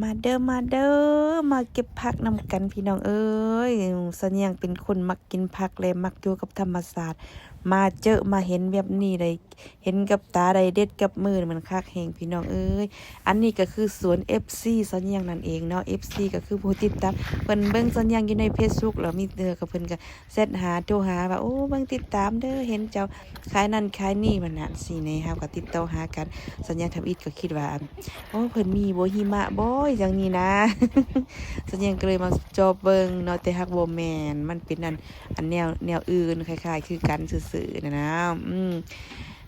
ມາເດີ ມາເດີ ມາເກັບຜັກນຳກັນພີ່ນ້ອງເອີຍ. ສັນຍາງເປັນຄົນມັກກິນຜັກ ແລະ ມັກຢູ່ກັບທຳມະຊາດ. ມາເຈີມາເຫັນແບບນີ້ໄດ້ ເຫັນກັບຕາ ໄດ້ເດັດກັບມື ມັນຄັກແຮງພີ່ນ້ອງເອີຍ. ອັນນີ້ກໍຄືສວນເອັຟຊີສັນຍາງນັ້ນເອງເນາະ. ເອັຟຊີກໍຄືຜູ້ຕິດຕາມ ເພິ່ນເບິ່ງສັນຍາງຢູ່ໃນເຟສບຸກ ແລ້ວມີເທື່ອກໍເພິ່ນກໍ ແຊັດຫາ ໂທຫາວ່າ ໂອ້ ເບິ່ງຕິດຕາມເດີ ເຫັນເຈົ້າຂາຍນັ້ນຂາຍນີ້ ມັນນະ ຊີ້ແນ່. ເຮົາກໍຕິດຕໍ່ຫາກັນ. ສັນຍາທຳອິດກໍຄິດວ່າ ໂອ້ ເພິ່ນມີບໍ່ ຫິມະບໍ່ ຫຍັງນີ້ນະ. ສັນຍາກໍເລີຍມາຈອບເບິ່ງເນາະ ແຕ່ຫາກບໍ່ແມ່ນ ມັນເປັນອັນ ອັນແນວ ແນວອື່ນ ຄ້າຍໆຄືກັນຊື່ໆນະນະ. ອືມ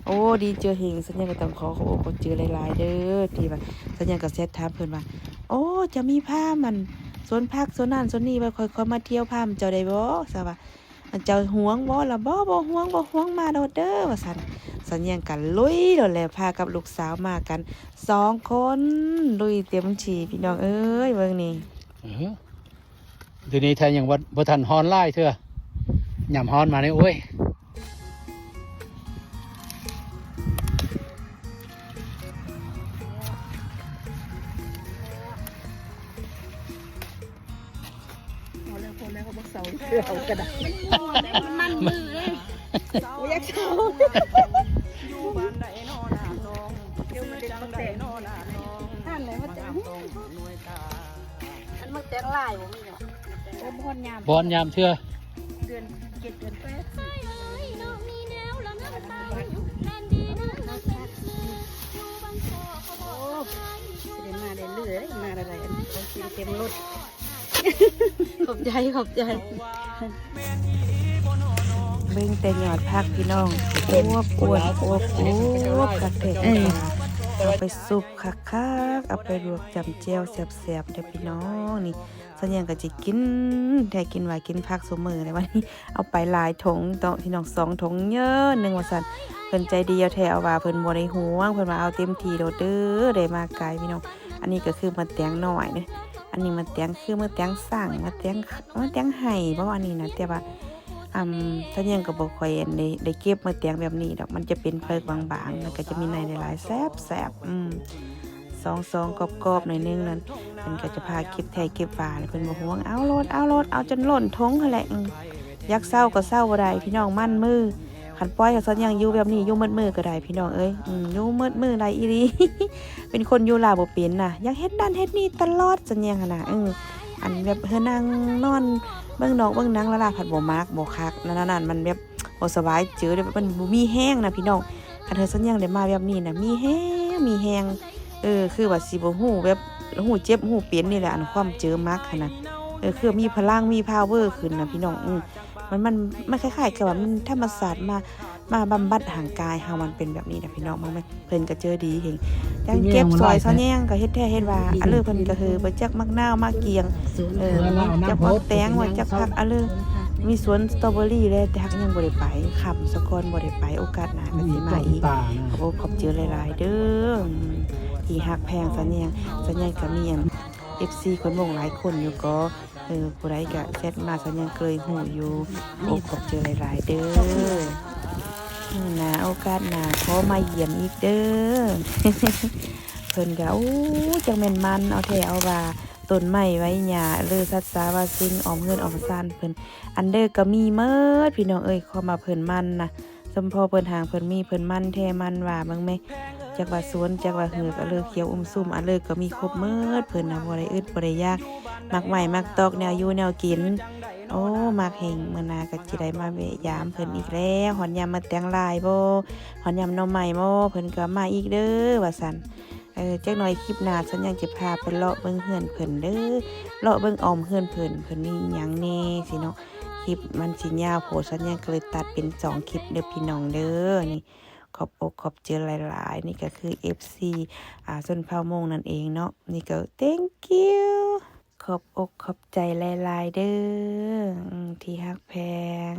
ໂອ້ ດີເຈີເຮງ. ສັນຍາກໍຕ້ອງຂໍຂອບອົກຂອບໃຈຫຼາຍໆເດີ ທີ່ວ່າ ສັນຍາກໍແຊັດຖາມເພິ່ນວ່າ ໂອ້ ເຈົ້າມີພາມ ອັນ ສວນຜັກສວນນັ້ນສວນນີ້ ໄວ້ຂ້ອຍ ຂ້ອຍມາທ່ຽວພາມເຈົ້າໄດ້ບໍ່ ຊະວ່າ ເຈົ້າຫວງບໍ່ລະ. ບໍ່ ບໍ່ຫວງ ບໍ່ຫວງ ມາໂລດເດີ ວ່າຊັ້ນ. ສັນຍາກໍລຸຍໂລດແຫຼະ ພາກັບລູກສາວມາກັນສອງຄົນ ລຸຍເຕັມທີ່ພີ່ນ້ອງເອີຍ. ເບິ່ງນີ້ ເອີ ດຽວນີ້ຖ້າຍັງບໍ່ ບໍ່ທັນຮ້ອນຫຼາຍເທື່ອ ຍາມຮ້ອນມານີ້ ໂອ້ຍ ພໍແລ້ວ ພໍແລ້ວ ບໍ່ເຊົາເທື່ອ ເອົາກະດາດ ມັນມັນມືເດ້ ບໍ່ຢາກເຊົາ. ຢູ່ບ້ານໃດນໍນານ້ອງ ດຽວມັນເດັດໝາກແຕງ ຫັ້ນແຫຼະ ມາແຕງ ອັນໝາກແຕງຫຼາຍບໍ່ມີເນາະ. ໂອ້ ບໍ່ຮອດຍາມ ບໍ່ຮອດຍາມເທື່ອ ເດືອນເຈັດ ເດືອນແປດ. ໂອ້ ຊິໄດ້ມາເລື້ອຍໆ ມາໄດ້ໆ ອັນນີ້ຂອງກິນເຕັມລົດ. ຂອບໃຈ ຂອບໃຈ. ເບິ່ງແຕ່ຍອດຜັກພີ່ນ້ອງ ອວບອ້ວນ ອວບໆ ຄັກແທ້. ເອີ ເອົາໄປຊຸບຄັກໆ ເອົາໄປລວກຈ້ຳແຈ່ວແຊບໆເດີພີ່ນ້ອງ. ນີ້ສັນຍາກໍຊິກິນແທ້ ກິນວ່າກິນຜັກຊຸມື້ໃນວັນນີ້. ເອົາໄປຫຼາຍຖົງເນາະພີ່ນ້ອງ ສອງຖົງເຍີະໜຶ່ງວ່າຊັ້ນ. ເພິ່ນໃຈດີເອົາແທ້ເອົາວ່າ ເພິ່ນບໍ່ໄດ້ຫວງ ເພິ່ນວ່າເອົາເຕັມທີ່ໂລດເດີ ໄດ້ມາກາຍພີ່ນ້ອງ. ອັນນີ້ກໍຄືໝາກແຕງນ້ອຍເດ້ ອັນນີ້ໝາກແຕງ ຄືໝາກແຕງສັງ ໝາກແຕງ ໝາກແຕງໄຮ່ບໍ່ ອັນນີ້ນະ. ແຕ່ວ່າ ອຳ ສັນຍາກໍບໍ່ຄ່ອຍໄດ້ ໄດ້ເກັບໝາກແຕງແບບນີ້ດອກ ມັນຈະເປັນເປືອກບາງໆ ແລ້ວກໍຈະມີໃນຫຼາຍໆ ແຊບໆ. ອືມ ສອງໆ ກອບໆ ໜ້ອຍໜຶ່ງນັ້ນ ເພິ່ນກໍຈະພາເກັບແທ້ເກັບວ່າ ເພິ່ນບໍ່ຫວງ ເອົາໂລດ ເອົາໂລດ ເອົາຈົນລົ້ນຖົງຫັ້ນແຫຼະ. ອືມ ຢາກເຊົາກໍເຊົາບໍ່ໄດ້ພີ່ນ້ອງ ມັນມື. ຄັນປ່ອຍໃຫ້ສັນຍາຢູ່ແບບນີ້ ຢູ່ໝົດມື້ກໍໄດ້ພີ່ນ້ອງເອີຍ. ອືມ ຢູ່ໝົດມື້ໄດ້ອີ່ຫຼີ ເປັນຄົນຢູ່ລາວບໍ່ເປັນນະ ຢາກເຮັດນັ້ນເຮັດນີ້ຕະຫຼອດສັນຍາຫັ້ນນະ. ເອີ ອັນແບບເຮີນັ່ງນອນເບິ່ງນອກເບິ່ງໜັງ ລາລາພັດບໍ່ມັກ ບໍ່ຄັກ ນັ້ນໆ ມັນແບບບໍ່ສະບາຍເຈີ ແບບມັນບໍ່ມີແຮງນະພີ່ນ້ອງ. ຄັນເຮີສັນຍາໄດ້ມາແບບນີ້ນະ ມີແຮງ ມີແຮງ. ເອີ ຄືວ່າຊິບໍ່ຮູ້ແບບຮູ້ເຈັບຮູ້ເປັນນີ້ແຫຼະ ອັນຄວາມເຈີມັກຫັ້ນນະ. ເອີ ຄືມີພະລັງ ມີພາວເວີຂຶ້ນນະພີ່ນ້ອງ. ອື ມັນ ມັນ ມັນຄ້າຍໆກັບວ່າມັນທຳມະຊາດມາ ມາບຳບັດຮ່າງກາຍເຮົາ ມັນເປັນແບບນີ້ນະພີ່ນ້ອງ. ເບິ່ງແມ່ ເພິ່ນກໍເຈີດີເຮງ ຈັ່ງເກັບຊ່ອຍສາວແຍງ ກໍເຮັດແທ້ເຮັດວ່າ ອະເລີ ເພິ່ນກໍເຮີ ບໍ່ຈັກໝາກນາວໝາກກຽງ ເອີ ບໍ່ຈັກໝາກແຕງ ບໍ່ຈັກຜັກ ອະເລີ ມີສວນສະຕໍເບີຣີແຫຼະ ແຕ່ຫາກຍັງບໍ່ໄດ້ໄປ ຄ່ຳສາກ່ອນບໍ່ໄດ້ໄປ ໂອກາດໜ້າກໍຊິມາອີກ. ຂອບອົກຂອບໃຈຫຼາຍໆເດີ ທີ່ຮັກແພງສາວແຍງ. ສາວແຍງກໍມີອັນ ເອັຟຊີຄົນມົ້ງຫຼາຍຄົນຢູ່ກໍ ເອີ ຜູ້ໃດກະແຊັດມາ ສາວແຍງເຄີຍຮູ້ຢູ່. ຂອບອົກຂອບໃຈຫຼາຍໆເດີ ມື້ໜ້າໂອກາດໜ້າຂໍມາຢ້ຽມອີກເດີ. ເພິ່ນກະ ໂອ້ ຈັກແມ່ນໝັ່ນເອົາແທ້ເອົາວ່າ ຕົ້ນໄມ້ໃບຫຍ້າ ເລີ ສັດສາວາສິ່ງ ອ້ອມເຮືອນອ້ອມຊານເພິ່ນ ອັນເດີກໍມີໝົດພີ່ນ້ອງເອີຍ. ຄວາມວ່າເພິ່ນໝັ່ນນະ ສົມພໍເພິ່ນຫາງເພິ່ນມີ ເພິ່ນໝັ່ນແທ້ໝັ່ນວ່າ ເບິ່ງແມ ຈັກວ່າສວນ ຈັກວ່າເຮືອກ ອະເລີ ຂຽວອຸ້ມຊຸ່ມ ອະເລີ ກໍມີຄົບໝົດ. ເພິ່ນນະບໍ່ໄດ້ອຶດບໍ່ໄດ້ຢາກ ໝາກໄມ້ໝາກຕອກ ແນວຢູ່ແນວກິນ. ໂອ້ ມັກແຮງ ມື້ໜ້າກໍຊິໄດ້ມາແວະຢາມເພິ່ນອີກແລ້ວ. ຮອດຍາມໝາກແຕງຫຼາຍບໍ່ ຮອດຍາມໜໍ່ໄມ້ບໍ່ ເພິ່ນກໍມາອີກເດີ ວ່າຊັ້ນ. ເອີ ຈັກໜ່ອຍຄລິບໜ້າ ສັນຍັງຈະພາໄປເລາະເບິ່ງເຮືອນເພິ່ນເດີ ເລາະເບິ່ງອ້ອມເຮືອນເພິ່ນ ເພິ່ນມີຫຍັງແດ່ຊີ້ເນາະ. ຄລິບມັນຊິຍາວໂພດ ສັນຍັງກໍເລີຍຕັດເປັນສອງຄລິບເດີພີ່ນ້ອງເດີ. ນີ້ ຂອບອົກຂອບໃຈຫຼາຍໆ. ນີ້ກໍຄືເອັຟຊີ ອາ ຊົນເຜົ່າມົ້ງນັ້ນເອງເນາະ. ນີ້ກໍ thank you ຂອບອົກຂອບໃຈຫຼາຍໆເດີ ທີ່ຮັກແພງ.